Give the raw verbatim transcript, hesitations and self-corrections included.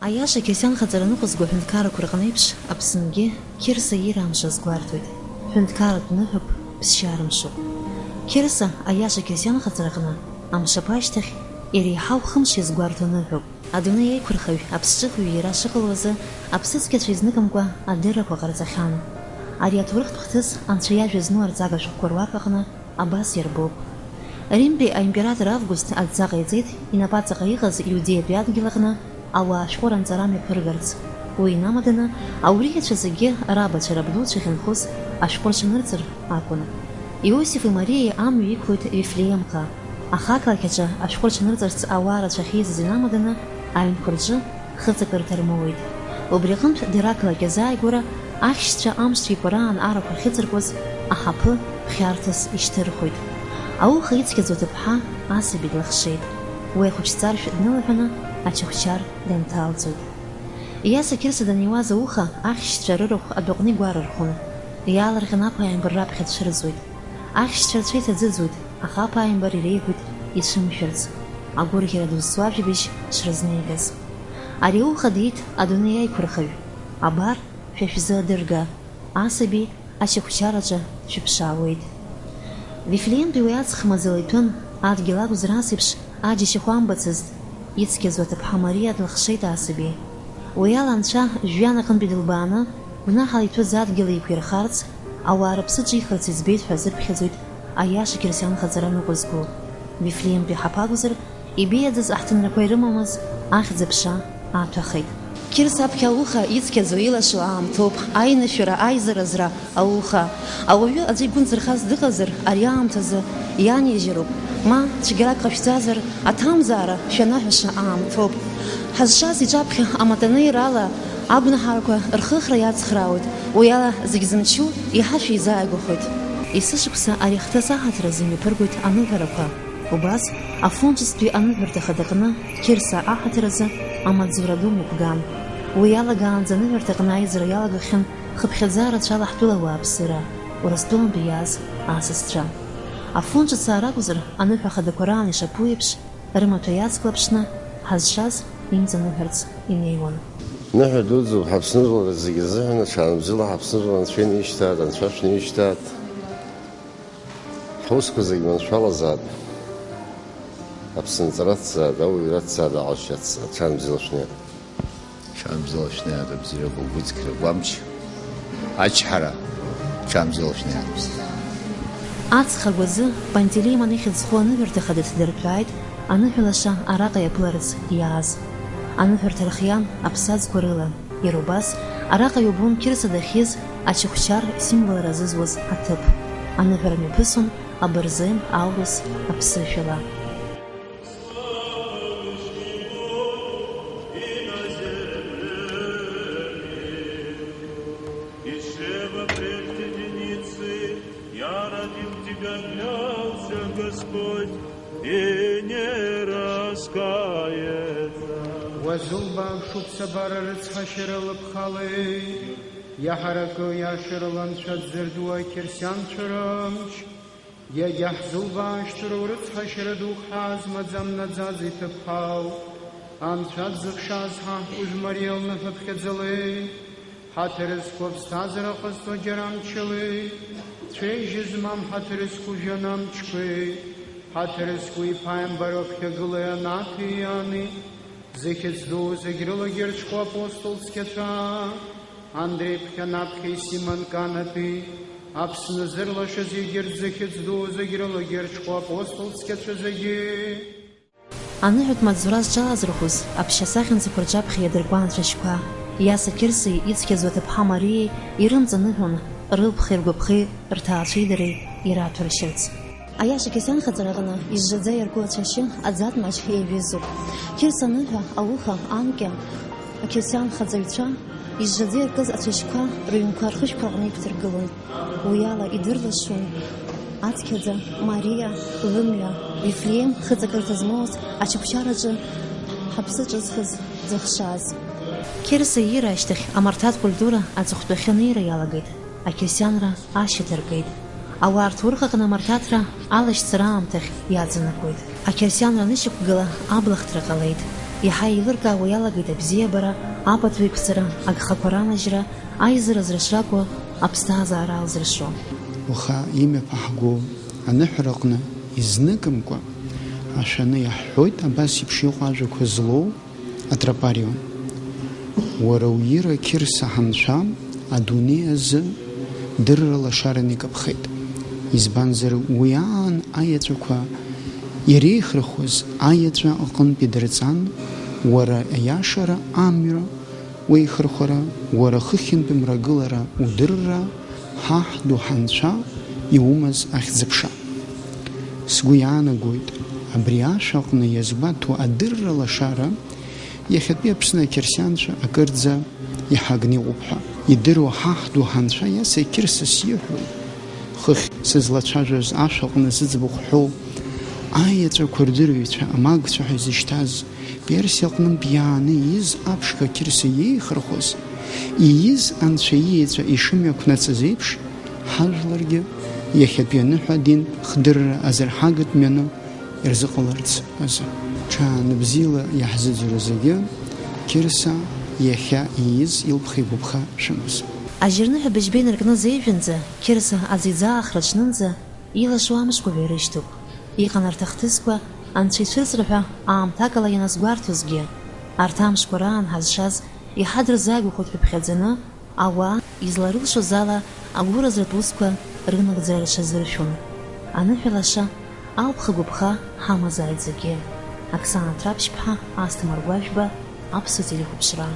Аиаша қьырсианхаҵара ныҟәызго аҳәынҭқаррақәа рҟны еиԥш, Аԥсынгьы Қьырса иира амш азгәарҭоит. Ҳәынҭқарратә ныҳәоуп, ԥсшьара мшуп. Қьырса, аиаша қьырсианхаҵараҟны, амшаԥы ашьҭахь иреиҳау хымш иазгәарҭо ныҳәоуп. Адунеи аиқәырхаҩ, аԥсҿыхҩы иара шыҟало азы, аԥсыцқьацәа изныкымкәа адыррақәа ҟарҵахьан. Ари аҭоурыхтә хҭыс Анцәа иажәа зну арҵага шәҟәқәа руак аҟны абас иарбоуп. Римтәи аимператор Август адҵа ҟаиҵеит, инапаҵаҟа иҟаз Иудеиатәи адгьыл аҟны ауаа ашәҟәы ранҵара мҩаԥыргарц. Уи инамаданы, ауриацәа зегьы рабацәа рабдуцәа ахьынхоз ашәҟәы рҽанырҵар акәын. Иосифи Мариеи амҩа иқәлоит Вифлеемҟа, аха ақалақь аҿы ашәҟәы рҽанырҵарц ауаа рацәа ахьеизаз инамаданы, аҩнқәа рҿы хыҵакырҭа рмоуит. Убри аҟынтә дара ақалақь азааигәара ахьшьцәа амшцәеиқәа раан арахә ахьыҵаркуаз аҳаԥы хьарҭас ишьҭырхуеит. Ауха ицқьаӡоу аҭыԥҳа асаби длыхшеит. Уи ахәыҷҵаршә днылаҳәаны ачыхәчар дынҭалҵоит. Иаса Қьырса даниуаз ауха ахьшьцәа рырахә адәаҟны игәарархәон. Иаалырҟьаны аԥааимбар раԥхьа дцәырҵуеит. Ахьшьцәа рцәа иҭаӡыӡоит, аха аԥааимбар иреиҳәоит ицәымшәарц, агәырӷьара ду зцу ажәабжь шрызнеигаз. Ари ауха диит адунеи аиқәырхаҩ. Абар, шәа шәзы адырга, асаби ачыхәчараҿы дшәыԥшаауеит. Вифлеемтәи уи аҵх маӡала иҭәын, адгьыл акәзар ас еиԥш аџьашьахә амбацызт, ицқьаӡоу аҭыԥҳа Мариа длыхшеит асаби. Уи ала анцәа жәҩан аҟынтәи дылбааны, гәнаҳала иҭәыз адгьыл еиқәирхарц, ауаа рыԥсы ҿихырц иӡбеит ҳәа азыԥхьаӡоит аиаша қьырсианхаҵара ныҟәызго. Вифлеемтәи ҳаԥагәзар, ибеиаӡаз аҳҭынрақәа ирымамыз ахьӡ-аԥша аҭәахеит. Қьырса аԥхьа ауха ицқьаӡоу илашо аамҭоуп, аинышәара, аизаразра ауха. Ауаҩы аӡәы игәы нзырхаз дыҟазар, ари аамҭазы ианижьыроуп, ма цәгьарак ҟашәҵазар, аҭамзаара шәанаҳәаша аамҭоуп. Ҳазшаз иҿаԥхьа аматанеирала агәнаҳарақәа рхыхра иацхраауеит, уи ала зегь зымчу иаҳа шәизааигәахоит. Есышықәса ари ахҭыс аҳаҭыр азы имҩаԥыргоит аныҳәарақәа. Убас, Афон ҿыцтәи аныҳәарҭа хадаҟны Қьырса аҳаҭыр азы амаҵзура ду мҩаԥган. Уи иалагаанӡа аныҳәарҭаҟны аизара иалагахьан хыԥхьаӡа рацәала ҳтәыла ауааԥсыра, Урыстәылантәи иааз асасцәа. Афон ҿыц аар акәзар, аныҳәа хадақәа раан ишаԥу еиԥш, рымаҭәа иацклаԥшны, ҳазшаз имҵаныҳәарц инеиуан. Ныҳәа дуӡӡоуп ҳаԥсныжәлара зегьы рзыҳәан, аҽаанбзиала ҳаԥсныжәлара анцәа инеишьҭааит, анцәа шәнеишьҭааит. Ҳусқәа зегь маншәалазаап. Аԥсынҵрацзаап, ауаҩрацзаап, аҟазшьацзаап, аҽаанбзиала шәнеи. Аҽаанбзиала шәнеи, абзиарақәа, агәыцқьара, агәамч, ачҳара, аҽаанбзиала шәнеи. Аҵх агәазы Пантелеимон ихьӡ зху аныҳәарҭа хада дҭадыртәааит аныҳәа лаша араҟа иаԥыларц иааз. Аныҳәарҭа рхиан аԥсаӡқәа рыла. Иара убас, араҟа иубон Қьырса дахьиз ачыхәчар символра зызуаз аҭыԥ. Аныҳәара мҩаԥысон абырзен, аурыс, аԥсышәала. Из чрева прежде деницы я родил тебя, клялся Господь, и не раскается. Уа зулбаам шықәсабара рыцҳашьара лыԥхалеи, иаҳараку иашарала анцәа дзырдуа ақьырсианцәа рымч, иагьа ҳзулбаашт рыцҳашьара дук ҳазмаӡам наӡаӡа иҭыԥҳау, анцәа дзыхшаз ҳаҳкәажә Мариа лныҳәаԥхьаӡалеи, ҳаҭыр зқәу аԥсҭазаара ҟазҵо џьара мчылеи, цәеижь змам ҳаҭыр зқәу жәҩан амчқәеи, ҳаҭыр зқәу иԥааимбар аԥхьагылеи анаҭеи иани, зыхьӡ ду зегь рылагьы рҽхәа апостол цқьацәа, Андреи ԥхьанаԥхьеи Симон Канатәи, Аԥсны зырлашаз егьырҭ зыхьӡ ду зегь рылагьы рҽхәа апостол цқьацәа зегьы. Аныҳәатә маҵзура зҿалазырхәыз аԥшьа сахьанӡақәа рҿаԥхьа иадыркуан ацәашьқәа. Иаса Қьырсеи ицқьаӡоу аҭыԥҳа Мариеи ирымҵаныҳәон, рылԥхеи ргәаԥхеи рҭаацәеи дареи ираҭәаршьырц. Аиаша қьырсианхаҵараҟны ижжаӡа иарку ацәашьы аӡатә маҷ еиҩызоуп. Қьырса аныҳәа, ауха, анкьа, ақьырсианхаҵаҩцәа ижжаӡа иаркыз ацәашьқәа рыҩнқәа рхышәқәа аҟны иқәдыргылон. Уи ала идырлашон ацқьаӡа Мариа лымҩа, Вифлеем хыҵакырҭа змоуз ачыхәчараҿы ҳаԥсы ҿызхыз дзыхшаз. Қьырса иира ашьҭахь амарҭатә культура аҵыхәтәахьы анеира иалагеит, ақьырсианра ашьаҭа ргеит. Ауаа рҭоурых аҟны амарҭаҭра алашьцара аамҭахь иаҵанакуеит. Ақьырсианра анышьақәгыла аблахҭра ҟалеит. Иаҳа еилыркаауа иалагеит абзиабара, апату еиқәҵара, агхақәа ранажьра, аизара зрашракәу, аԥсҭазаара алзыршо. Уаха имҩаԥаҳго аныҳәараҟны изныкымкәа ашәаны иаҳҳәоит абас еиԥш иҟоу ажәақәа злоу атропарион. Уара уира Қьырса ҳанцәа адунеи азы дырра лашаран икаԥхеит. Избанзар, уи аан аеҵәақәа иреихырхәаз аеҵәа аҟынтә идырҵан, уара аиашара амҩа уеихырхәара, уара хыхьынтәи мрагылара удырра, ҳаҳ ду ҳанцәа иумаз ахьӡ-ԥша. Сгәы иаанагоит, абри ашә аҟны иазгәаҭоу адырра лашара, иахьатәи Аԥсны ақьырсианцәа акырӡа иҳагны иҟоуп ҳәа. Идыруа ҳаҳ ду ҳанцәа Иаса Қьырса сиҳәоит, хыхь сызлацәажәоз ашә аҟны зыӡбахә ҳәоу аеҵәақәа рдырҩцәа, амагцәа ҳәа изышьҭаз, Персиа аҟнынтә иааны ииз аԥшқа Қьырса иеихырхәаз, ииз анцәа иеҵәа ишымҩақәнаҵаз еиԥш, ҳажәларгьы иахьатәи аныҳәа адинтә хдырра азырҳагатә мҩаны ирзыҟаларц азы. Ҽаанбзиала иаҳзыӡырҩуа зегьы, Қьырса иахьа ииз илԥха-игәыԥха шәымаз. Ажьырныҳәа быжьба инаркны зеижәынӡа, Қьырса аӡиӡаахра аҽнынӡа, илашо амшқәа ҩарышьҭуп. Иҟан арҭ ахҭысқәа, анцәа ицәырҵра ҳәа аамҭакала ианазгәарҭозгьы. Арҭ амшқәа раан ҳазшаз иҳадырзааигәахоит ҳәа иԥхьаӡаны, ауаа изларылшоз ала агәыразратә усқәа рынагӡара рҽазыршәон. Аныҳәа лаша, алԥха гәыԥха ҳамазааит зегьы. Оксана Ҭраԥшьԥҳа, Асҭамыр Гәажәба, Аԥсуа телехәаԥшра.